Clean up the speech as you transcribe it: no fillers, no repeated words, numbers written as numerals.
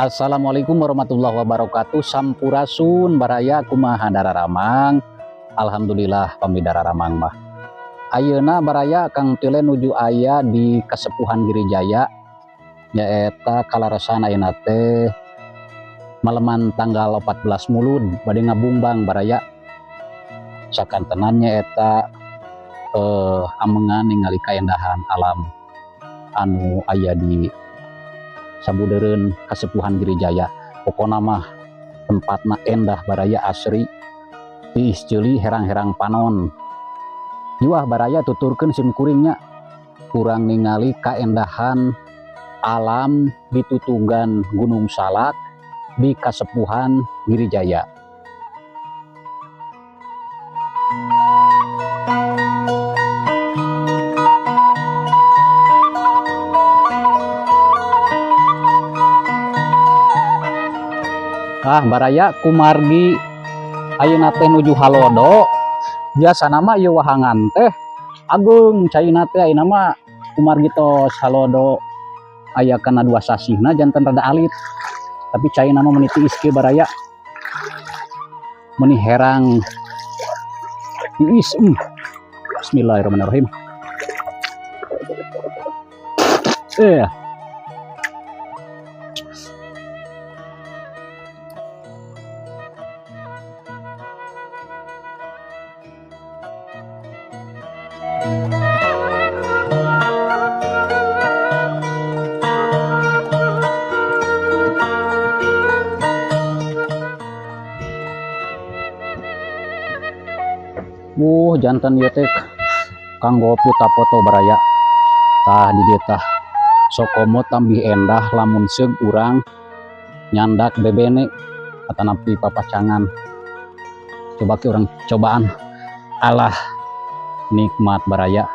Assalamualaikum warahmatullahi wabarakatuh. Sampurasun baraya, kumaha dararamang? Alhamdulillah pami dararamang mah. Ayeuna baraya, Kang Tile nuju aya di Kasepuhan Girijaya, nyaeta kaleresan ayeuna teh maleman tanggal 14 Mulud, bade ngabungbang baraya. Sakantenan nyaeta amengan ningali kaendahan alam anu aya di sabudeureun Kasepuhan Girijaya. Pokona mah tempatna endah baraya, asri, tiis ceuli, herang-herang panon. Juah baraya, tuturkeun sim kuringnya, kurang ningali kaendahan alam di tutugan Gunung Salak di Kasepuhan Girijaya. Ah baraya, kumargi ayeuna teh nuju halodo, biasana mah ieu wahangan teh ageung caina teh. Ayeuna mah kumargi tos halodo aya kana 2 sasihna, janten rada alit, tapi caina mah meuni tiis kieu baraya, meuni herang tiis. Bismillahirrahmanirrahim. Janten ieu teh kanggo foto baraya. Tah, di dieu tah sokomo tambih endah lamun seug urang nyandak bebene atanapi papacangan. Coba ke urang cobaan. Alah, nikmat baraya.